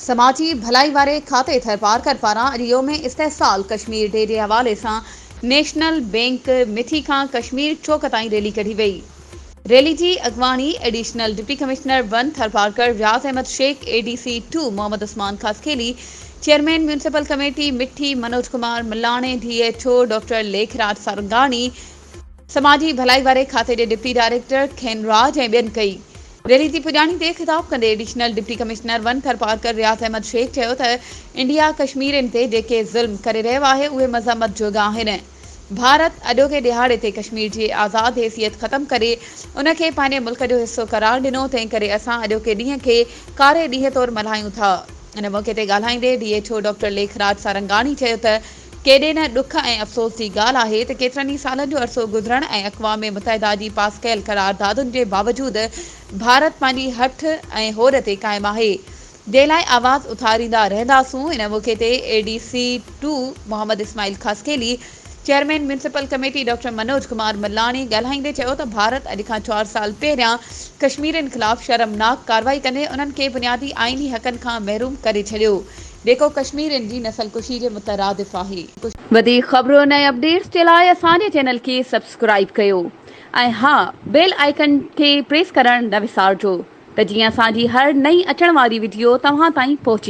سماجي ڀلائي واري کاتي ٿرپارڪر پاران اڄ يوم استحصال ڪشمير ڊي جي حوالي سان نيشنل بينڪ مٺي کان ڪشمير چوڪ تائين ريلي ڪڍي وئي. ريلي جي اڳواڻي additional deputy commissioner one Tharparkar Riaz Ahmed Shaikh, A D C two Muhammad Usman Khaskheli, chairman municipal committee Mithi Manoj Kumar Malani, D H O doctor Lekhraj Sarangani, سماجي ڀلائي واري کاتي جي ڊپٽي ڊائريڪٽر کينراج ۽ ٻين ڪئي. Rally جي پڄاڻي تي خطاب ڪندي additional deputy commissioner one Tharparkar Riaz Ahmed Shaikh چيو ته انڊيا ڪشميرين تي جيڪي ظلم ڪري رهيو آهي اهي مذمت جوڳا آهن. ڀارت اڄوڪي ڏهاڙي تي ڪشمير جي آزاد حيثيت ختم ڪري ان کي پنهنجي ملڪ جو حصو قرار ڏنو تنهن ڪري اسان اڄوڪي ڏينهن کي ڪاري ڏينهن طور ملهايون ٿا. ان موقعي تي ڳالهائيندي D H O doctor Lekhraj Sarangani چيو ته ڪيڏي نه ڏک ۽ افسوس جي ڳالهه آهي ته ڪيترن ئي سالن جو عرصو گذرڻ ۽ اقوام متحده جي پاس ڪيل قراردادن جي باوجود ڀارت پنهنجي هٺ ۽ هوڏ تي قائم آهي جنهن لاء آواز اٿاريندا رهنداسون. ان موقعي تي A D C two Muhammad Ismail Khaskheli, chairman municipal committee doctor Manoj Kumar Malani ڳالهائيندي چيو ته ڀارت اڄ کان چار سال پهريان ڪشميرين خلاف شرمناڪ ڪارروائي ڪندي انهن کي بنيادي آئيني حقن کان محروم ڪري ڇڏيو جيڪو ڪشميرين جي نسل ڪشي جي مترادف آهي. وڌيڪ خبرن ۽ اپڊيٽس جي لاء اسان جي چينل کي سبسڪرائيب ڪيو ۽ ها بيل آئيڪن کي پريس ڪرڻ نه وسارجو ته جيئن اسان جي هر نئين اچڻ واري وڊيو توهان تائين پهچي.